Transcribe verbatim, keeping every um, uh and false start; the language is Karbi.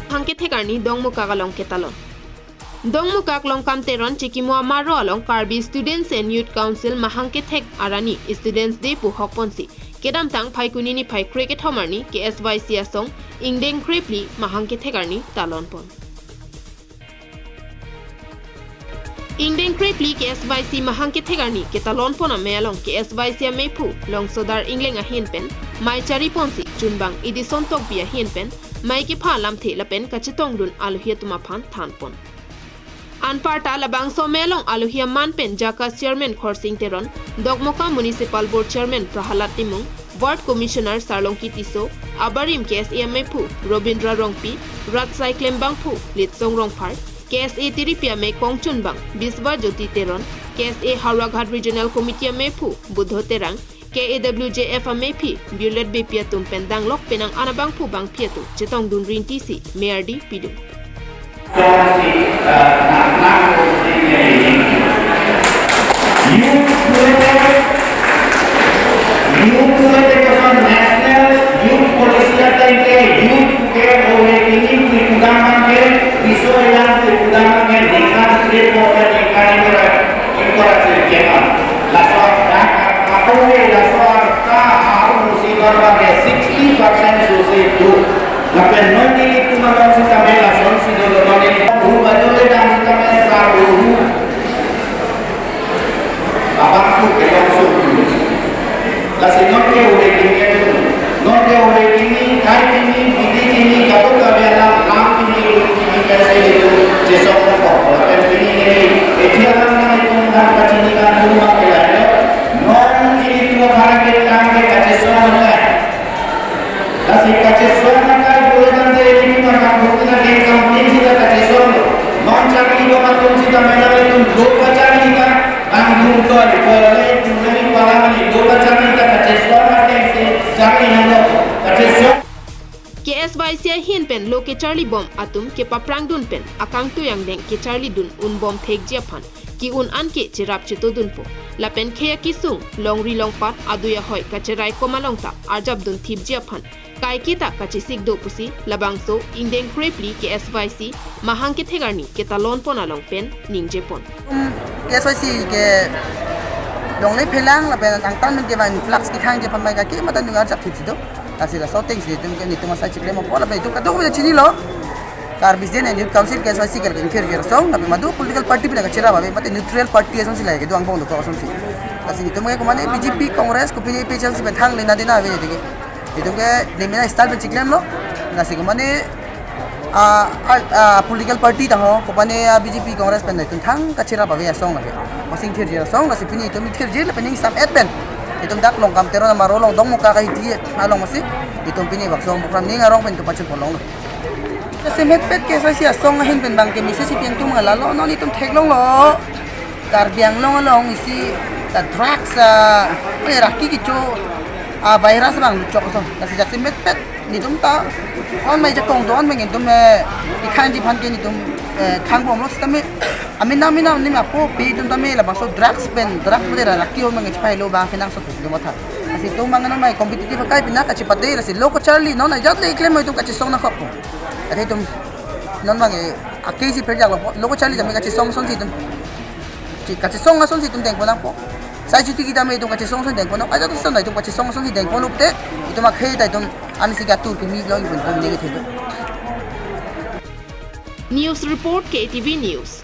Mahang kethek arni Dongmukak along ketalon. Dongmukak Longkam Teron chikimo amaro along Karbi Students and Youth Council Mahang kethek arni Students Day pu hokponsi kedamtang Phaikuni niphai krekethom arni K S Y C asong ingdeng krephli Mahang kethek arni talonpon. Ingdeng krephli K S Y C Mahang kethek arni ketalonpon amei along K S Y C ameiphu Longsodar Ingleng ahin pen mei chariponsi chunbang Edison Tokbi ahin pen mei kepha lamthe lapen kachetongdun alohi atum aphan thanpon. Anparta labangso amei along alohi aman pen JACAS Chairman Khorsing Teron, Dokmoka Municipal Board Chairman Prahalad Timung, Ward Commissioner Sarlongki Tisso, abarim K S A ameiphu Robindra Rongpi, Ratsai Klembangphu Litsong Rongphar, K S A tiripi amei kongchunbang Biswa Jyoti Teron, K S A Howraghat Regional Committee ameiphu Buddho Terang, K A W J F ameiphi Violet Beypi atum pen danglok penang anabangphu bangphi atum chetongdun rintisi mei ardi pidun. Lapen non nelitum along sitame lasonsi dolo, non nelitum hu bajole dam sitame sa hu. Abang hu kelong su. Lasi non ke ore kini, non ke ore kini, kai kini, bidi kini, kadokave alam, lam kini, rum kini, kaise nelitum chesong ko. Lapen kini neli, ethi alam nelitum aphan pachini kan hu ma ke lailo. Non nelitum aphan ke tang ke kachesong nangkai. Lasi kachesong nangkai pura tangte ini maka bukti na ke kam tin sita kachesong lo. Non charli bom atum sita mena le tum do pacharli ta, ang tum do, pura le tum le ni pala mani do pacharli ta kachesong nangkai si charli nanglo. Kachesong. K S Y C ahin pen lo kecharli bom atum kepaprangdun pen akangtui angdeng kecharlidun unbom thekji aphan ki-un an ke cherap chetodunpo. Lapen khei akesung, longri longpat, adui ahoi kacherai komalong ta arjapdun thipji aphan kaiketa kachesik do pusi labangso ingdeng krephli K S Y C Mahang kethek arni ketalonpon along pen ningjepon. K S Y C ke dongle phelang lapen angtan ke van flux kethangji aphan mai kake mata nung arjap thipsi do. Lasi laso atengsi nelitum ke nelitum asai chiklemopo lapen nelitum kadokave chinilo. Karbi Students and Youth Council K S Y C ke ingthirji asong, lapen madu political party pen kacherap ave, mate neutral party asonsi lahai kedo angbong dokok asonsi. Lasi nelitum ke komane B J P, Congress, kopine A P H L C pen thangle na dina ave nelitum ke. Nelitum ke nemena style pen chiklemlo. Lasi komane a, a, a political party ta ho, kopane a B J P, Congress pen nelitum thang kacherap ave asong lake. Masing thirji asong, lasi pini nelitum thirji lapen ning sam et pen nelitum dak Longkam Teron amaro along Dongmukak ahithi along masi nelitum pini bak song program ning arong pen nelitum pachun ponlonglo. Lasi metpet K S Y C asong ahin pen bang ke message pi nelitum lalo, non nelitum theklonglo. Karbi Anglong along isi ta drugs, a, oi, raki kecho, a, virus bang chok so. Lasi jasemetpet nelitum ta on mai jakong do, on mai nelitum, eh, ikhanji aphan ke nelitum, eh, thangbomlo sitame. Amena mena nelitum apo pe nelitum tame labangso drugs pen, drugs pen raki on mai chepahelo bang kenangsot nelitum matha. Lasi nelitum bang non mai competitive akai pina kachepate, lasi lo kacharli non ajat le klem nelitum kachesong nangkokpo. Ate nelitum non bang, eh, akesi perjak lo, lo kacharli tame kachesong asonsi nelitum. Chi kachesong asonsi nelitum dengpon nangpo. Sai chuti kita me nelitum kachesong ason dengpon nang. Ajat ason nelitum kachesong asonsi dengpon nangpo te, nelitum akhei ta nelitum ansi katur kimi long nelitum ningje thelo. News report, K T V News.